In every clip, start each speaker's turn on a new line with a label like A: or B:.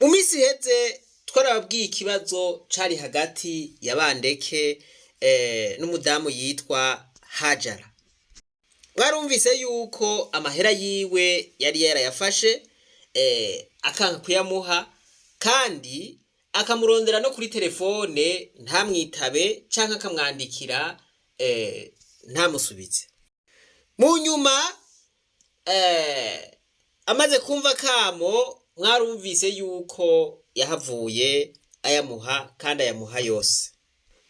A: Mu minsi iheze twarababwiye ikibazo cari hagati ya Bandeke n'umudamu yitwa Hajara. Mwarumvise yuko amahera yiwe yari yarayafashe, akanka kuyamuha, kandi akamurondera no kuri telefone ntamwitabe canke akamwandikira ntamusubize. Mu nyuma amaze kumva kamo, mwarumvise yuko yahavuye ayamuha, kandi ayamuha yose.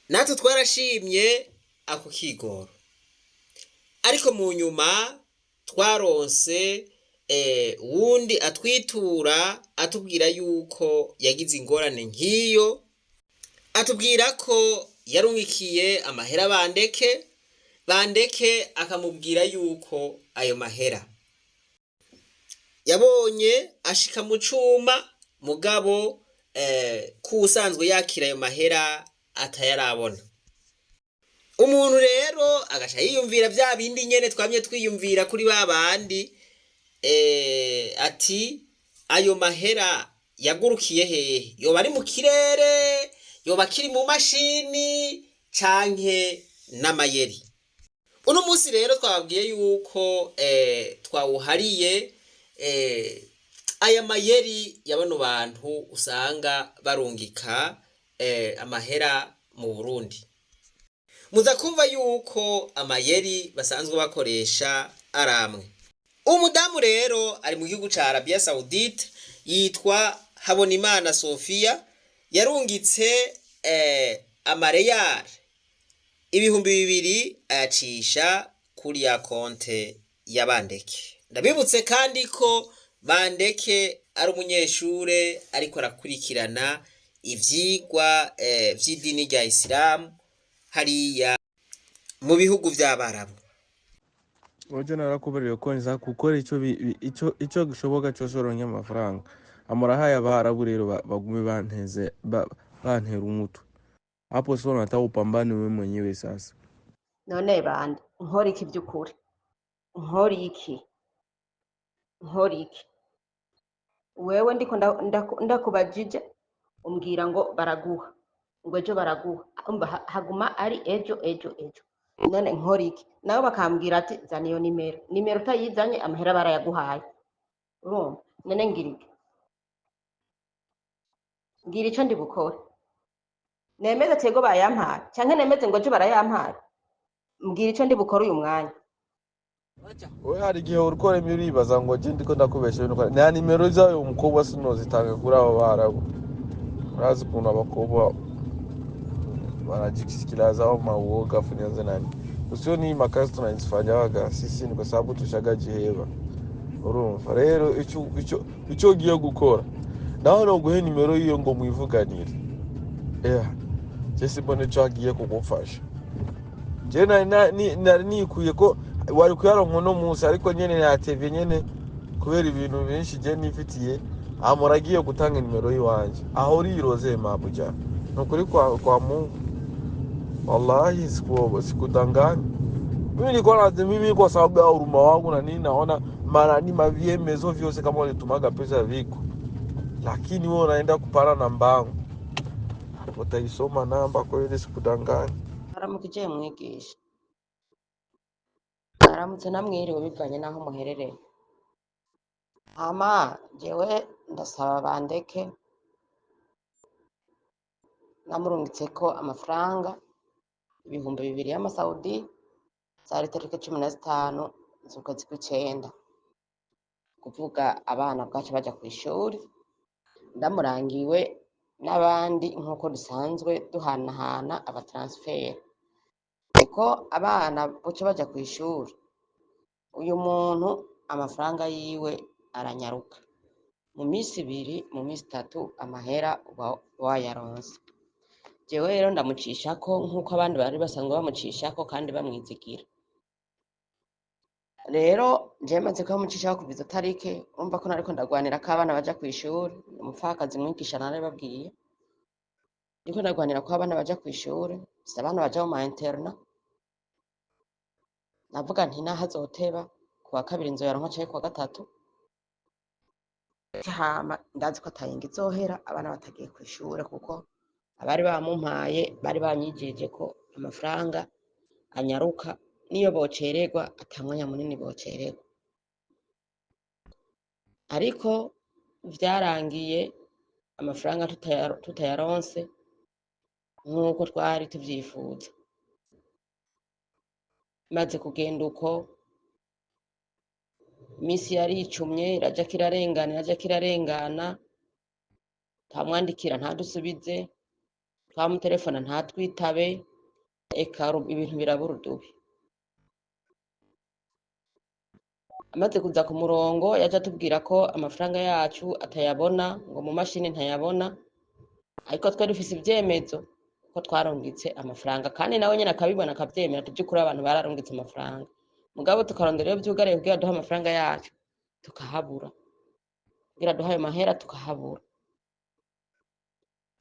A: Natwe twarashimye ako kigoro, ariko mu nyuma twaronse uwundi atwitura atubwira yuko yagize ingorane nk'iyo, atubwira ko yarungikiye amahera Bandeke, Bandeke akamubwira yuko ayo mahera yabonye ashika mu cuma, mugabo ko uwusanzwe yakira ayo mahera atayarabona. Umuntu rero agaca yiyumvira vya bindi nyene twamye twiyumvira kuri ba bandi, ati ayo mahera yagurukiye hehe? Yoba ari mu kirere, yoba akiri mu mashini, canke n'amayeri? Uno munsi rero twababwiye yuko twawuhariye aya mayeri ya bano bantu usanga barungika amahera mu Burundi. Muza kumva yuko amayeri basanzwe bakoresha ari amwe. Umudamu rero ari mu gihugu ca Arabia Saudite, yitwa Habonimana Sofia, yarungitse amareyari 2000 ayacisha kuri ya konte ya Bandeke. Ndabibutse kandi ko Bandeke ari umunyeshure ariko arakurikirana ivyigwa vy'idini rya Isilamu hariya mu bihugu vy'Abarabu.
B: Ojo narakubariye ko nza gukora ico ico gishoboka cyose uronke amafaranga. Amurahaye Abarabu rero bagume banteze bantera umutwe. Hapo sio nataka upambane wewe mwenyewe sasa.
C: None bande, nkora iki vy'ukuri? Nkora iki? Nkora iki? Wewe ndiko ndakubajije, umbwira ngo baraguha, ngo ejo baraguha. Umva, haguma ari ejo, ejo, ejo. None nkora iki? Nabo bakambwira ati zana iyo nimero, nimero utayizanye amahera barayaguhaye. Urumva, none ngira iki? Ngira ico ndi bukore? Nemeze tego bayampaye, canke nemeze ngo ejo barayampaye? Mbwira ico ndi bukore uyu mwanya.
B: Wewe hari igihe urikora uribaza ngo je ndiko ndakubesha ibintu, nta nimero zayo umukobwa sinozitanga kuri abo Barabu. Urazi ukuntu abakobwa wanajisikiliza au mauoga funianze nani. Usio ni makazi tunazifanyaga sisi ni kwa sababu tushagajiheba. Urumva rero ico ugiye gukora, nawe noguhe nimero yiyo ngo mwivuganire. Yeah. Je simbona ico agiye kugufasha. Je nari nikuye ko wari kuyaronka uno munsi, ariko nyene natevye nyene kubera ibintu byinshi je nifitiye. Amora agiye gutanga nimero yiwanje aho uriroze mabuja. Nukuri kwa Mungu, wallahi sikudanganya. Mimi nilikuwa na mimi kwa sababu ya huruma wangu na nini, naona mara ni mavyemezo vyose kama walitumaga pesa viko, lakini wewe unaenda kupana namba yangu, utaisoma namba kweli, sikudanganya.
C: Aramukije mwigisha. Aramutse namwiriwe bivanye n'aho muherereye. Hama jewe ndasaba Bandeke, namurungitseko amafaranga 2000 y'amasawudi, zari tariki 15 z'ukwezi kw'icenda, kuvuga abana bwaca baja kw'ishuri, ndamurangiwe n'abandi nk'uko dusanzwe duhanahana abataransiferi, niko abana buca baja kw'ishuri. Uyu muntu amafaranga yiwe aranyaruka, mu minsi 2, mu minsi 3 amahera uba wayaronse. Jewe rero ndamucishako nk'uko abandi bari basanzwe bamucishako kandi bamwizigira. Rero jewe maze kuyamucishako kuva izo tarike, urumva ko nariko ndagwanira ko abana baja kw'ishuri. Umupfakazi mwigisha narabibabwiye, ndiko ndagwanira ko abana baja kw'ishure, si abana baja mu ma internat. Navuga nti naho azoteba, kuwa kabiri nzoyaronka canke kuwa gatatu. Hama ndazi ko atayinga izohera abana batagiye kw'ishure, kuko abari bamumpaye bari banyijeje ko amafaranga anyaruka, niyo bocererwa ata mwanya munini bocererwa. Ariko vyarangiye amafaranga tutayaronse nk'uko twari tuvyifuza. Maze kugenda uko, imisi yaricumye, irajako irarengana, irajako irarengana, twamwandikira ntadusubize, twamutelefona ntatwitabe, eka ibintu birabura udubi. Amaze kuza ku murongo yaje atubwira ko amafaranga yacu atayabona, ngo mu mashini ntayabona, ariko twe dufise ivyemezo ko twarungitse amafaranga, kandi nawe nyene akabibona akavyemera ati vy'ukuri abantu bararungitse amafaranga, mugabo tukarondera iyo vyugariye kugira duhe amafaranga yacu tukahabura, kugira duhe ayo mahera tukahabura.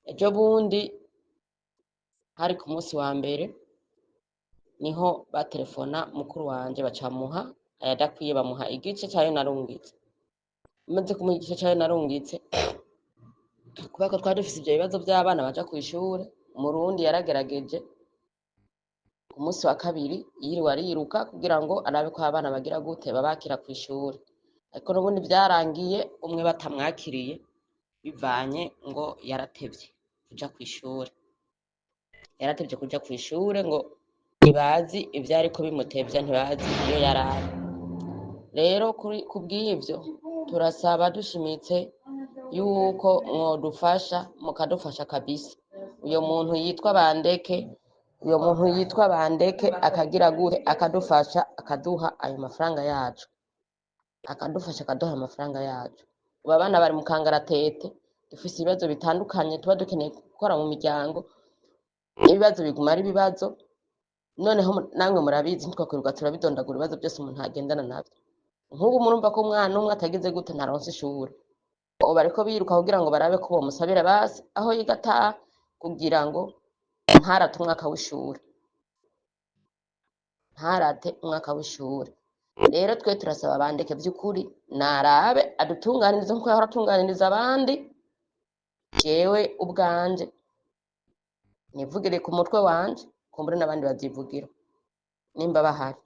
C: Ejo bundi hari ku munsi wa mbere niho batelefona mukuru wanje, bacamuha ayadakwiye, bamuha igice cayo narungitse. Maze kumuha igice cayo narungitse, kubera ko twari dufise ivyo bibazo vy'abana baja kw'ishure, Umurundi yaragerageje ku munsi wa kabiri yiriwe ariruka kugira ngo arabe ko abana bagira gute babakira kw'ishure, ariko n'ubundi vyarangiye umwe batamwakiriye, bivanye ngo yaratevye kuja kw'ishure, yaratevye kuja kw'ishure, ngo ntibazi ivyariko bimutevya, ntibazi iyo yarari. Rero kubw'ivyo turasaba dushimitse yuko mwodufasha, mukadufasha kabisa. Uyo muntu yitwa Bandeke, uyo muntu yitwa Bandeke akagira gute, akadufasha, akaduha ayo mafaranga yacu, akadufasha akaduha amafaranga yacu. Ubu abana bari mu kangaratete, dufise ibibazo bitandukanye tuba dukeneye gukora mu miryango, ibibazo biguma ari ibibazo. Noneho namwe murabizi, ntitwakwirirwa turabidondagura ibibazo byose umuntu agendana navyo. Nk'ubu murumva ko umwana umwe atagize gute, ntaronse ishure, ubu bariko biruka kugira ngo barabe ko bomusabira basi aho yiga ataha, kugira ngo ntarate umwaka w'ishure, ntarate umwaka w'ishure. Rero twe turasaba Bandeke vy'ukuri narabe adutunganirize nkuko yahora atunganiriza abandi. Jewe ubwanje nivugire ku mutwe wanje, kumbure n'abandi bavyivugira nimba bahari.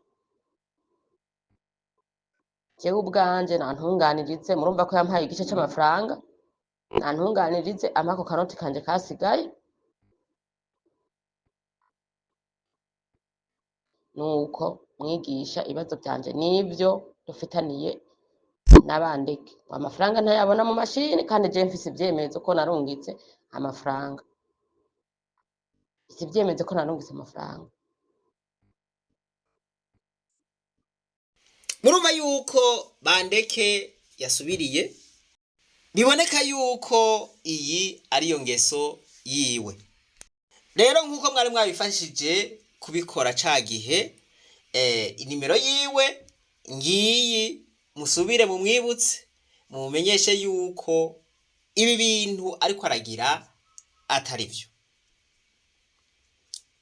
C: Jewe ubwanje nantunganirize, murumva ko yampaye igice c'amafaranga, nantunganirize ampa ako kanoti kanje kasigaye. Nuko mwigisha ibibazo vyanje nivyo dufitaniye n'Abandeke, amafaranga ntayabona mu mashini, kandi je mfise ivyemezo ko narungitse amafaranga, mfise ivyemezo ko narungitse amafaranga.
A: Murumva yuko Bandeke yasubiriye, biboneka yuko iyi ariyo ngeso yiwe. Rero nk'uko mwari mwabifashije kubikora ca gihe, inimero yiwe ngiyi, musubire mumwibutse, mumumenyeshe yuko ibi bintu ariko aragira atari vyo.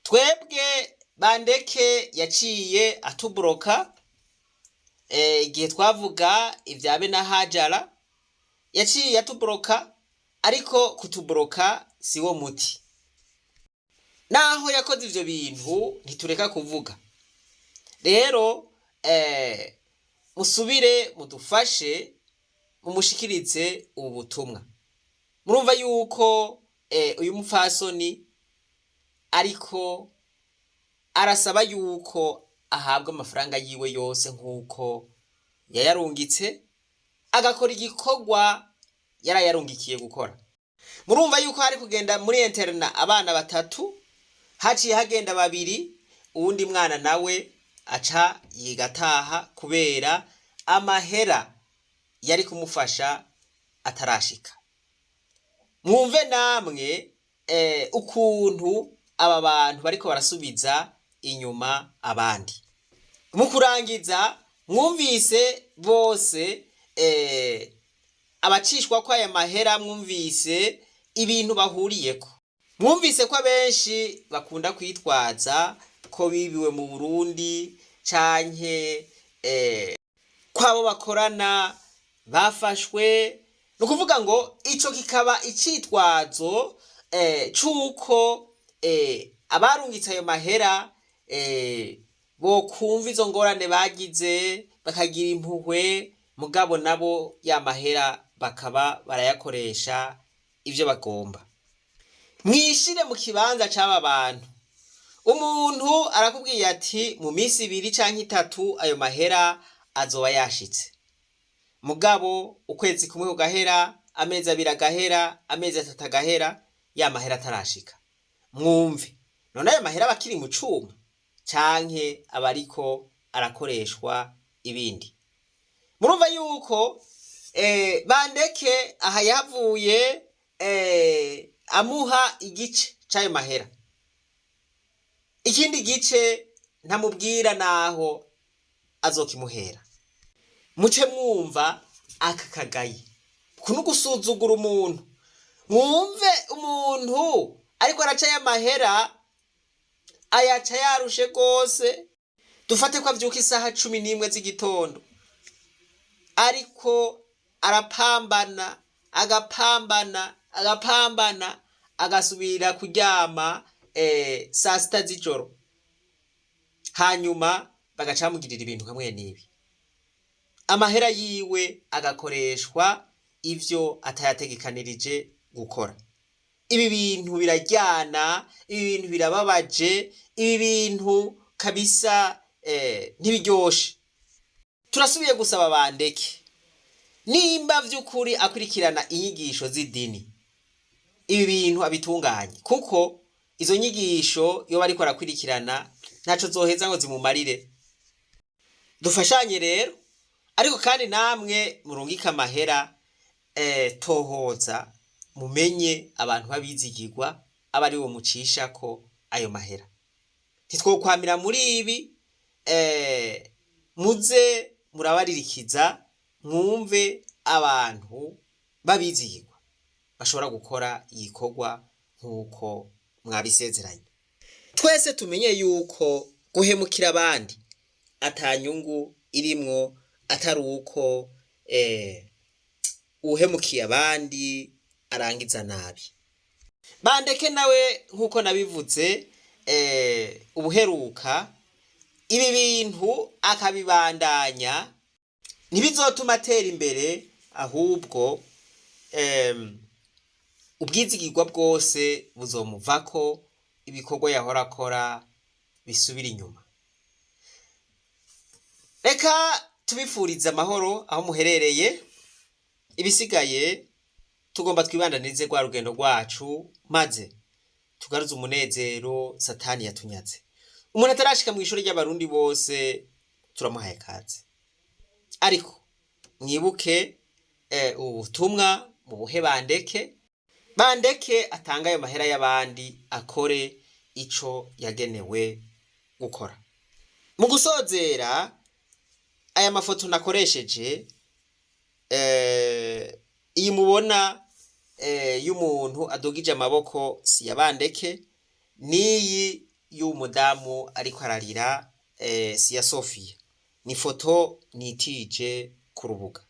A: Twebwe Bandeke yaciye atubroka, igihe twavuga ivya be na Hajara, yaciye atubroka, ariko kutubroka siwo muti. Naho yakoze ivyo bintu ntitureka kuvuga. Rero musubire mudufashe mumushikirize ubu butumwa. Murumva yuko uyu mupfasoni ariko arasaba yuko ahabwa amafaranga yiwe yose nk'uko yayarungitse, agakora igikorwa yarayarungikiye gukora. Murumva yuko hari kugenda muri interna abana batatu, haciye hagenda babiri, uwundi mwana nawe aca yiga ataha kubera amahera yari kumufasha atarashika. Mwumve namwe ukuntu aba bantu bariko barasubiza inyuma abandi. Mu kurangiza mwumvise bose abacishwa ko aya mahera, mwumvise ibintu bahuriyeko. Mwumvise ko abenshi bakunda kwitwaza ko bibiwe mu Burundi canke ko abo bakorana bafashwe Ni ukuvuga ngo ico kikaba icitwazo c'uko abarungitse ayo mahera bokumva izo ngorane bagize bakagira impuhwe, mugabo nabo ya mahera bakaba barayakoresha ivyo bagomba. Mwishire mu kibanza c'aba bantu. Umuntu arakubwiye ati mu minsi 2 canke 3 ayo mahera azoba yashitse, mugabo ukwezi kumwe kugahera, amezi 2 agahera, amezi 3 agahera, ya mahera atarashika. Mwumve none ayo mahera aba akiri mu cuma canke aba ariko arakoreshwa ibindi? Murumva yuko Bandeke aha yahavuye amuha igice c'ayo mahera, ikindi gice ntamubwira naho azokimuhera. Muce mwumva aka kagayi kuno gusuzugura umuntu. Mwumve umuntu ariko araca y'amahera, ayaca yarushe gose. Dufate ko avyuka isaha 11 z'igitondo, ariko arapambana, agapambana, agapambana, agasubira kuryama saa 6 z'ijoro, hanyuma bagaca bamugirira ibintu kamwe n'ibi, amahera yiwe agakoreshwa ivyo atayategekanirije gukora. Ibi bintu biraryana, ibi bintu birababaje, ibi bintu kabisa ntibiryoshe. Turasubiye gusaba Bandeke, nimba vy'ukuri akurikirana inyigisho z'idini, ibi bintu abitunganye, kuko izo nyigisho iyo bariko arakurikirana ntaco zoheza ngo zimumarire. Dufashanye rero, ariko kandi namwe murungike amahera, tohoza mumenye abantu babizigirwa aba ari bo mucishako ayo mahera. Ntitwokwamira muri ibi, muze murabaririkiza, mwumve abantu babizigirwa bashobora gukora igikorwa nk'uko mwabisezeranye. Twese tumenye yuko guhemukira abandi atanyungu irimwo, atari uko uhemukiye abandi arangiza nabi. Bandeke nawe nk'uko nabivuze ubuheruka, ibi bintu akabibandanya ntibizotuma atera imbere, ahubwo ubwizigirwa bwose buzomuvako, ibikorwa yahora akora bisubira inyuma. Reka tubifurize amahoro aho muherereye. Ibisigaye tugomba twibandanize rwa rugendo rwacu, maze tugaruze umunezero Satani yatunyaze. Umuntu atarashika mu ishuri ry'Abarundi bose turamuhaye kaze, ariko mwibuke ubutumwa mubuhe Bandeke. Bandeke atanga ayo mahera y'abandi, akore ico yagenewe gukora. Mu gusozera, aya mafoto nakoresheje, iyi mubona y'umuntu adugije amaboko si ya Bandeke, n'iyi y'umudamu ariko ararira si ya Sofia, ni foto nitije ku rubuga.